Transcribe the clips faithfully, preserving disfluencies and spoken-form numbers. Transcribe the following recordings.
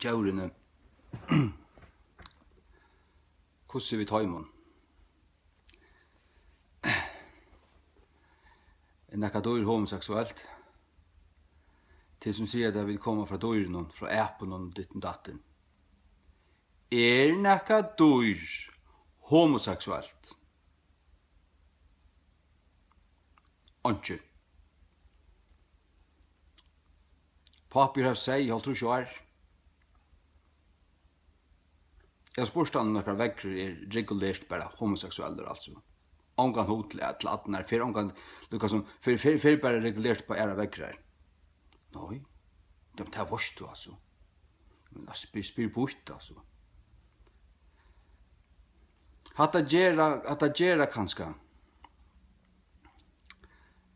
djórini. Hvussu er við teimum? Er nakað dýr homoseksuelt? Tey sum siga, at tey vil koma frá dýrunum, frá apunum, ditten datten. Er nakað dýr homoseksuelt? Einki. Pápi hevur havt seyð í hálvtrýss ár. Eg havi spurt hann, um nakar veðrur er regulert bara homoseksuellur, altso. Ongan hug til, til ætlanar, fer ongan, líka sum, fer, fer, fer bara regulert upp á aðrar veðrar. Nei, tað, tað veitst tú, altso. Men spyr, spyr býtt, altso. Hatta gera, hatta gera kanska,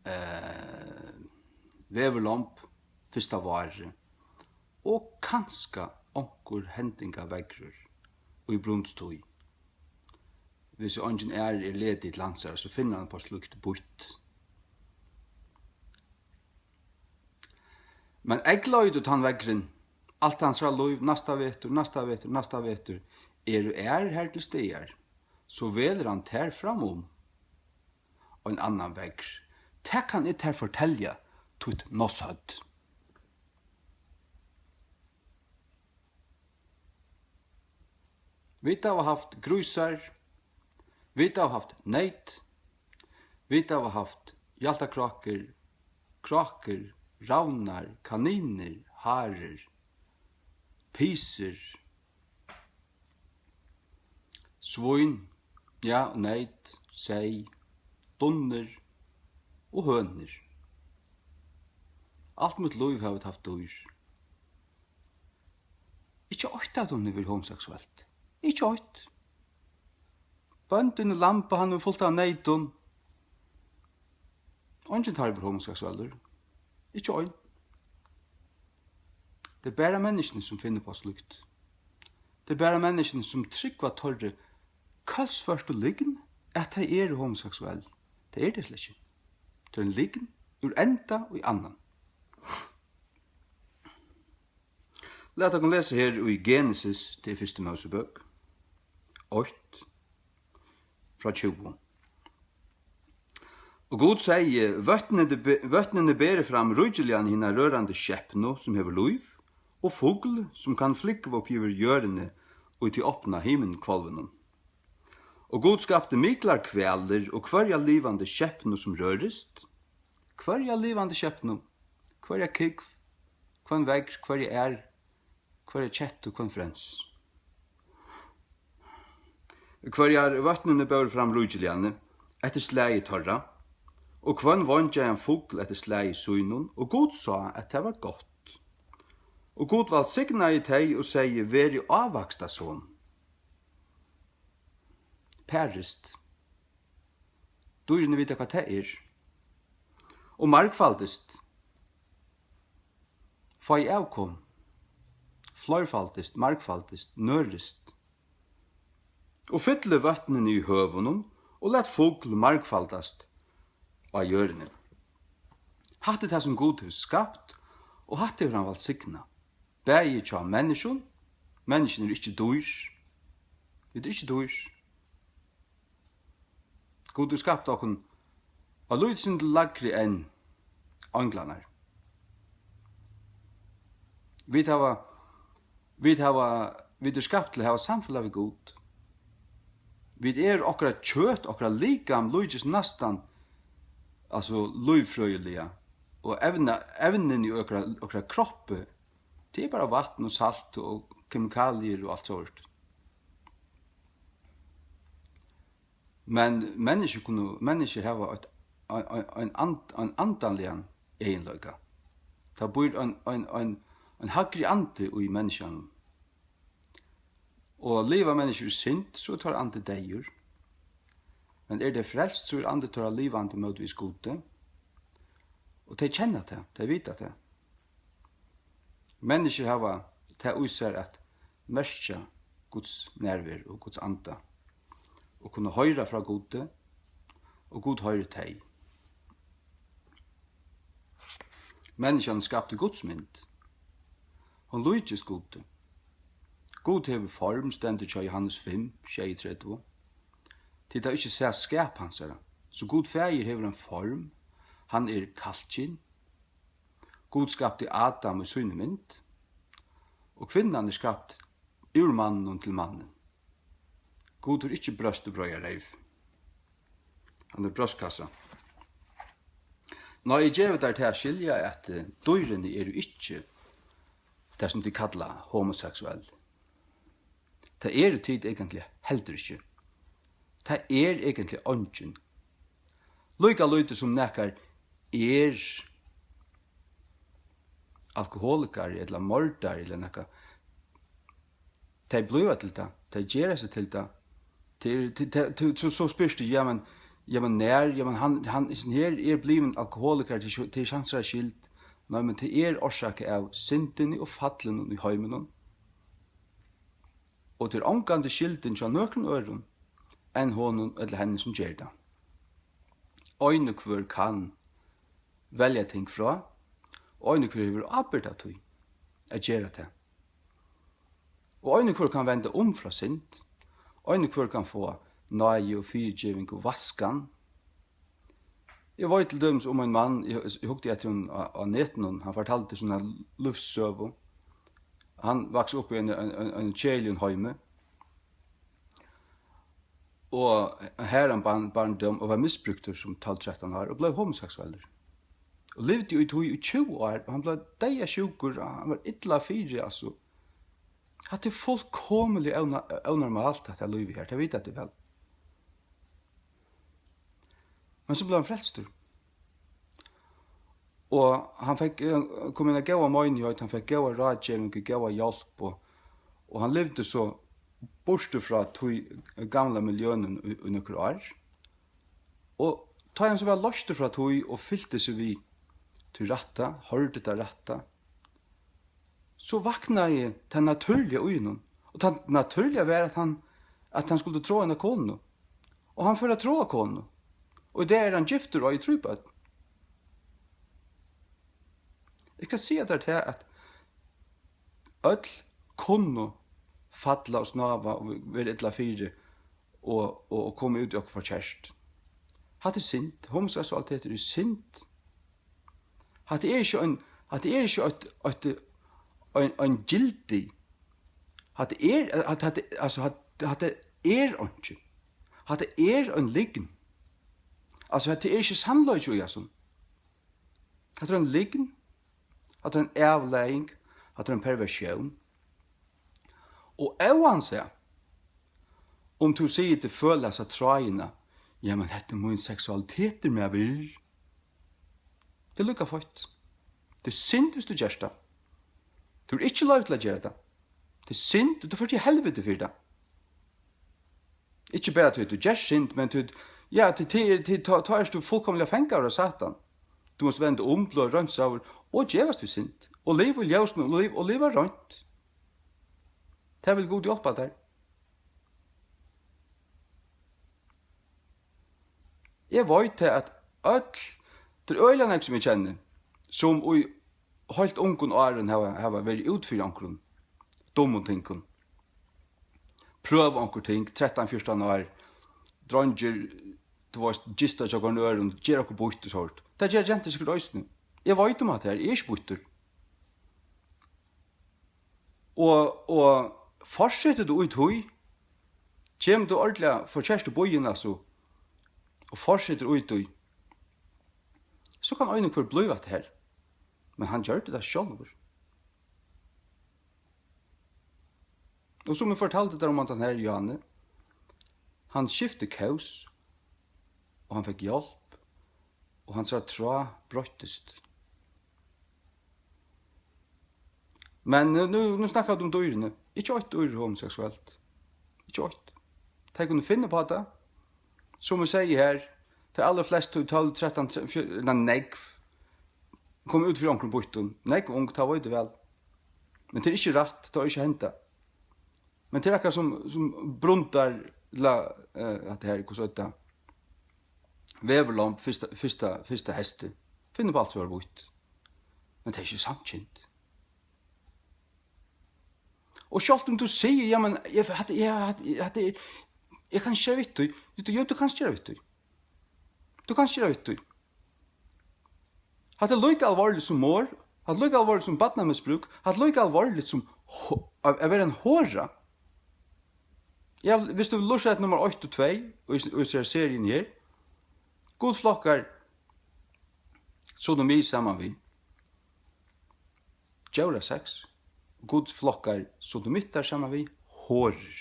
eh, veðurlomb fyrsta várið, og kanska onkur hendingaveðrur í brunsttíð. Hvis eingin aðrir er ledig til landsar, so finnur hann upp á slíkt býtt. Men eygleiðir tú tann veðrin, alt hansara lív, næsta vetur, næsta vetur, næsta vetur, eru aðrir har til staðar, so velur hann tær framum ein annan veðr. Tað kann eg tær fortelja, títt nosshøvd. Vit hava havt grísar, vit hava havt neyt, vit hava havt hjaltakrákur, krákur, ravnar, kaninir, harur, pisur, svín, ja, neyt, seyð, dunnur og hønur. Alt mítt lív havi eg havt dýr. Ikki eitt av teimum hevur verið homoseksuelt. Ikki eitt. Bóndin í Lamba, hann hevur fult av neytum. Eingin teirra er homoseksuellur. Ikki ein. Tað er bara menniskjuni, sum finna upp á slíkt. Tað er bara menniskjuni, sum trúgva teirri kølsvørtu lygn, at tey eru homoseksuell. Tað eru tey slett ikki. Tað er ein lygn úr enda í annan. Lat okkum lesa her í Genesis, tað er fyrstu Mósebók, eitt, frá tjúgu. Og Gud segði: Vøtnini be-, vøtnini beri fram ríkiliga hina rørandi skepnu, sum hevur lív, og fugl, sum kann flúgva upp yvir jørðini og í tí opna himinhvolvinum. Og Gud skapti miklar hvalir og hvørja livandi skepnu, sum rørist, hvørja livandi skepnu, hvørja kúgv, hvønn veðr, hvørja ær, hvørja kettu, hvønn frøns, hvørjar vøtnini bóru fram ríkiliga eftir slagi teirra, og hvønn veingjaðan fugl eftir slagi sínum, og Gud sá, at tað var gott. Og Gud vælsignaði tey og segði: Verið ávaxtasom, parist. Dýrini vita, hvat tað er. Og margfaldist. Fáið avkom. Fleirfaldist, margfaldist, nørist. Og fyllið vøtnini í høvunum, og lat fugl margfaldast á jørðini. Hatta er tað, sum Gud hevur skapt, og hatta hevur hann vælsignað. Bæði hjá menniskjum, menniskjuni eru ikki dýr, vit eru ikki dýr. Gud hevur skapt okkum á lítið sindur lægri enn einglarnar. Vit hava, vit hava, vit eru skapt til at hava samfelag við Gud. Vit eru, okkara kjøt, okkara likam líkist næstan, altso, lívfrøðiliga, og evna-, evnini í okkara, okkara kroppi, tað er bara vatn og salt og kemikaliir og alt sovorðið. Men menniskjur kunnu, menniskjur hava eitt, ein, ein, ein and-, ein andaligan eginleika. Tað býr ein, ein, ein, ein hægri andi í menniskjanum. Og liva menniskjur í synd, so er teirra andi deyður. Men eru tey frelst, so er andi teirra livandi mótvegis Gudi. Og tey kenna tað, tey vita tað. Menniskjur hava tað í sær at merkja Guds nærveru og Guds anda, og kunna hoyra frá Gudi, og Gud hoyrir tey. Menniskjan er skapt í Guds mynd. Hon líkist Gudi. Gud hevur form, stendur hjá Johannes fimm, sjeyogtretivu. Tit hava ikki sæð skap hansara. So Gud faðir hevur ein form, hann er kallkyns. Gud skapti Adam í síni mynd, og kvinnan er skapt úr manninum til mannin. Gud hevur ikki brjóst og breiðar reyv. Hann hevur brjóstkassa. Nei, eg gevi tær tað at skilja, at, eh, dýrini eru ikki tað, sum tit kalla homoseksuell. Tað eru tit eigentliga heldur ikki. Tað er eigentliga eingin. Líka lítið sum nakar er alkoholikari ella mordari ella nakað. Tey blíva til tað. Tey gera seg til tað. Tey eru, tey, tey, tú, so, so spyrt tú, jamen, jamen, nær? Jamen, hann, hann, hesin her er blivin alkoholikari, tað er sj-, tað er ikki hansara skyld. Nei, men tað er orsakað av syndini og fallinum í heiminum. Og tað er ongantíð skyldin hjá nøkrum øðrum enn honum ella henni, sum ger tað. Ein og hvør kann velja ting frá, og ein og hvør hevur ábyrgd av tí at gera tað. Og ein og hvør kann venda um frá synd, ein og hvør kann fáa náði og fyrigeving og vaskan. Eg veit til dømis um ein mann, eg, eg hugdi eftir honum á, á netinum, hann fortaldi sína lívssøgu. Hann vaks upp í ein, ein, ein, ein keðiligum heimi, og har hann barn-, barndóm og var misbrúktur sum tólv trettan ár og bleiv homoseksuellur. Og livdi í tí í tjúgu ár, og hann bleiv deyðasjúkur, og hann var illa fyri, altso. Hatta er fullkomiliga óna-, ónormalt, hatta lívið her, tað vita tit væl. Men so bleiv hann frelstur. Og hann fekk, eh, kom inn á góða meinigheit, hann fekk góða ráðgeving og góða hjálp, og, og hann livdi so burtur frá tí gamla miljønum í, í nøkur ár. Og tá hann so var loystur frá tí og fylti seg við tí rætta, hoyrdi tað rætta, so vaknaði tað natúrliga í honum. Og tað natúrliga var, at hann, at hann skuldi tráa eina konu. Og hann fór at tráa konu. Og í dag er hann giftur og eigur trý børn. Eg skal siga tær tað, at øll kunnu falla og snáva og vera illa fyri og, og, og koma út í okkurt forkert. Hatta er synd. Homoseksualitet er synd. Hatta er ikki ein, hatta er ikki eitt, eitt, ein, ein gildi. Hatta er, hatta, hatta, altso, hatta, hatta er einki. Hatta er ein lygn. Altso, hatta er ikki sannleiki í hasum. Hatta er ein lygn. Hatta er ein avleiðing. Hatta er ein perversión. Og óansæð um tú sigur, tú følir hasa tráðina, jamen, hetta er mín seksualitetur, maður. Tað er líka feitt. Tað er synd, viss tú gert tað. Tú hevur ikki loyvi til at gera tað. Tað er synd, og tú fert til helviti fyri tað. Ikki bara tí at tú gert synd, men tí, ja, tí, tí, tí, tá, tá ert tú fullkomiliga fangaður av Satan. Tú mást venda um, blíva reinsaður og gevast við synd. Og liva í ljósinum, og liva, og liva reint. Tað vil Gud hjálpa tær. Eg veit tað, at øll, tað er øgiliga nógv, sum eg kenni, sum í heilt ungum árum hava, hava verið út fyri onkrum dummum tingum. Prøva onkur ting, trettan, fjúrtan ár, dreingir, tú veist, gista hjá hvørjum øðrum, gera okkurt býtt og sovorðið. Tað gera gentur sikkurt eisini. Eg veit um hatta her, eg eri ikki býttur. Og, og fortsetur tú í tí, kemur tú ordiliga forkert í býin, altso, og fortsetur í tí, so kann ein og hvør blíva hatta her. Men hann gjørdi tað sjálvur. Og sum eg fortaldi tær um, hann, tann her Johanne, hann skifti kós, og hann fekk hjálp, og hansara tráð broyttist. Men nú, nú, nú snakka vit um dýrini. Ikki eitt dýr er homoseksuelt. Ikki eitt. Tey kunnu finna upp á tað. Sum eg segði her, tey allarflestu í tólv, trettan, tre-, fjør-, nei, nógv, koma út fyri onkrum býttum. Nógv ung, tað veit eg væl. Men tað er ikki rætt, tað er ikki henda. Men tað er akkurát sum, sum brundar, la, eh, hatta her, hvussu eitur tað? Veðurlomb, fyrsta, fyrsta, fyrsta heystið. Finna upp á alt sum er býtt. Men tað er ikki samkynt. Og sjálvt um tú sigur, "Jamen, eg, hatta, eg, hatta, eg, hatta er, eg kann ikki gera við tí." Jú, tú, jú, tú kanst gera við tí. Tú kanst gera við tí. Hatta er líka alvorligt sum morð. Hatta er líka alvorligt sum barnamisbrúk. Hatta er líka alvorligt sum ho-, at, at vera ein hora. Ja, viss tú lurtar eftir nummar eitt og tvey, og í, í sær serien her, Gud flokkar sodomi saman við djórasex. Gud flokkar sodomittar saman við horur.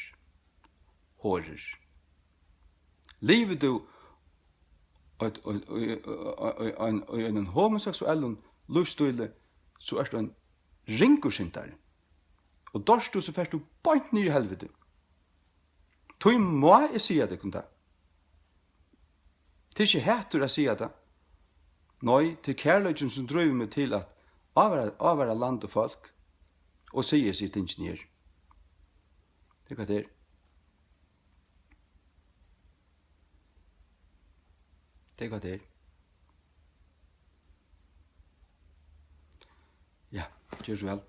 Horur. Livir tú eitt, eitt, í, í, í, ein, í einum homoseksuellum lívsstíli, so ert tú ein ringur syndari. Og doyrt tú, so fert tú beint niður í helviti. Tí má eg siga tykkum tað. Tað er ikki hatur at siga tað. Nei, tað er kærleikin, sum drívur meg til at ávara, ávara land og fólk og siga hesi tingini her. Tað er hvat tað er. Tað er hvat tað er. Ja, ger so væl.